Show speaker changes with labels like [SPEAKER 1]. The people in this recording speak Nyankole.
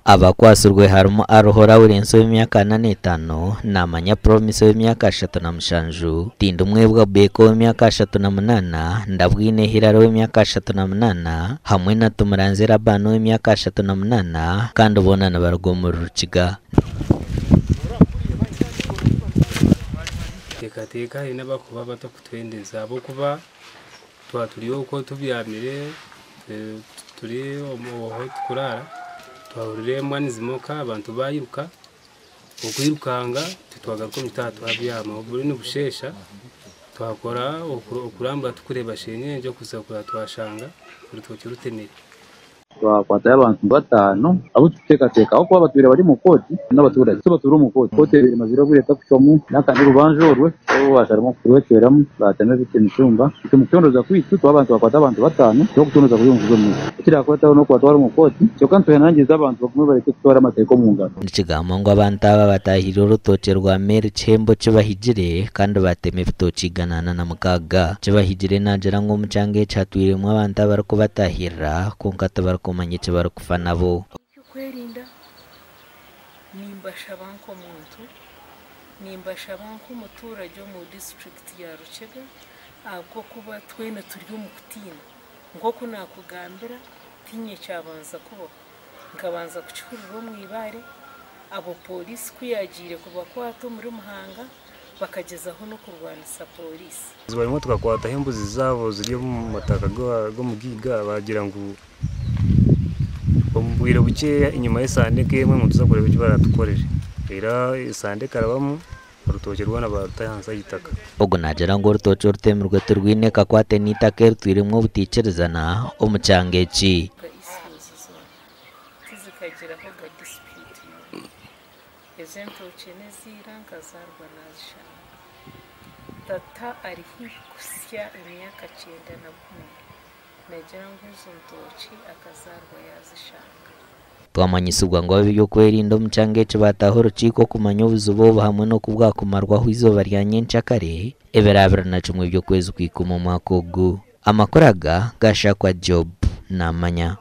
[SPEAKER 1] Abakwatsirwe harimu Aruho Lawrence ow'emyaka 45, Namanya Promise ow'emyaka 37, Tindimwebwa Baker ow'emyaka 38, Ndabwine Hillary ow'emyaka 38 hamwe na Tumuranze Laban ow'emyaka 38 kandi boona nibaruga omuri Rukiga.
[SPEAKER 2] Teekateeka haine abarikuba batarikutwendeza ahabw'okuba twaba turi okwo tubyamire turi ahu turikuraara twahurira embwa nizimoka abantu bairuka, okwirukanga titwagaruka omu kitaara twabyama obwo nibusheesha twakora okurambura turikureeba shenyengye okuza kureba twashanga orutookye rutemire.
[SPEAKER 3] Twakwatayo abantu bataano abu turikuteekateeka ahabw'okuba batwire bari omu kooti n'abaturage tibatuura omu kooti. Kooti ebaire emazire obwire etakucwamu n'akandi orubanja orwe bo basharamu kurwecweramu baatema ebiti emitumba. Itwe omu kucondooza kwaitu twaba nitwakwata abantu bataano n'okucondooza kuri omu kuza omu maisho. Ekirakwataho n'okubatwara omu kooti kyonka nitwehanangiriza abantu bagume barekye kutwara amateeka omu ngaro.
[SPEAKER 1] Nikigambwa ngu abantu aba bataahire orutookye rwa Mary Kihembo Kibahigire kandi baatema ebitookye 146. Kibahigire naagira ngu omu kyanga eki hatwiremu abantu abarikubatahirira kwonka tibarikumanya eki barikufa nabo.
[SPEAKER 4] Eby'okwerinda nimbashaba nk'omuntu, nimbashaba nk'omuturage omu disiturikiti ya Rukiga ahabw'okuba twena turi omu kutiina. Nk'oku naakugambira tiinye kyabanza kubaho, nkabanza kukihurira omu Ibare, abo pooriisi ku yaagiire kubakwata omuri Muhanga bakagyezaho n'okurwanisa pooriisi.
[SPEAKER 2] Barimu tukakwataho embuzi zaabo ziri omu mataka g'omugaiga baagira ngu omu bwire bukye enyima y'esande nk'emwe nituza kureeba eki baratukorere. Era esande ekarabamu orutookye rwona baruta ahansi ah'eitaka.
[SPEAKER 1] Ogu naagira ngu orutookye orutemirwe tirwine kakwate n'eitaka eritwiremu obutaikirizana omu kyanga eki.
[SPEAKER 4] Issues zoona tizikagiraho ga dispute yoona. Ezi entookye n'eziira nkazaarwa naazishanga. Tata ari haihi kuhitsya emyaka 91 nagira ngu ezo ntookye akazaarwa yaazishanga.
[SPEAKER 1] Twamanyisibwa ngu ab'ebyokwerinda omu kyanga eki baataaha orukiiko kumanya obuzibu obu hamwe n'oku bwakumarwaho eizooba rya nyencakare ebiro 21 by'okwezi kwa ikumi omwaka ogu. Amakuru aga gashakwa Job Namanya.